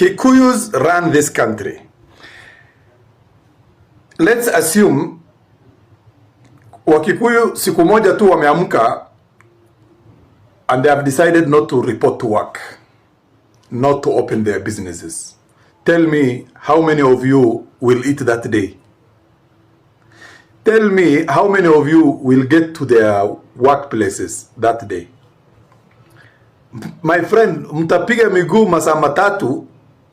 Kikuyus run this country. Let's assume Wakikuyu siku moja tu wameamka and they have decided not to report to work, not to open their businesses. Tell me how many of you will eat that day? Tell me how many of you will get to their workplaces that day? My friend, mtapiga miguu masaa 3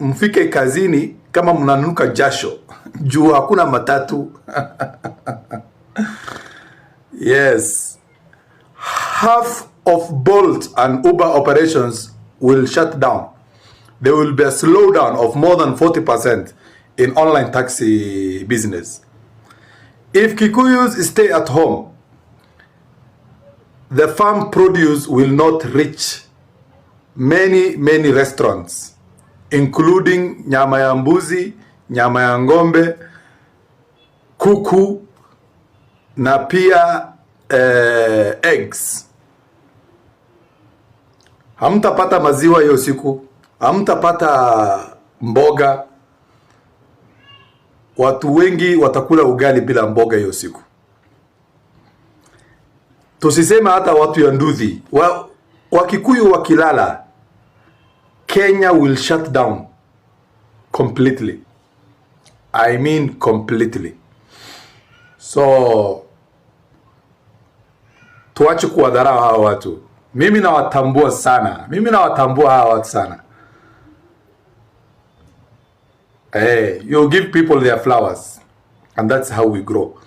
mfike kazini kama mnanuka jasho juu hakuna matatu. Yes. Half of Bolt and Uber operations will shut down. There will be a slowdown of more than 40% in online taxi business. If Kikuyus stay at home, the farm produce will not reach many, many restaurants, including nyama ya mbuzi, nyama ya ng'ombe, kuku na pia eggs. Hamtapata maziwa hiyo siku, hamtapata mboga. Watu wengi watakula ugali bila mboga hiyo siku. Tusiseme hata watu ya nduthi Wakikuyu wakilala, Kenya will shut down completely. I mean completely. So tuache kuwadharau hawa watu. Mimi nawatambua sana, mimi nawatambua hawa watu sana. Hey, you give people their flowers and that's how we grow.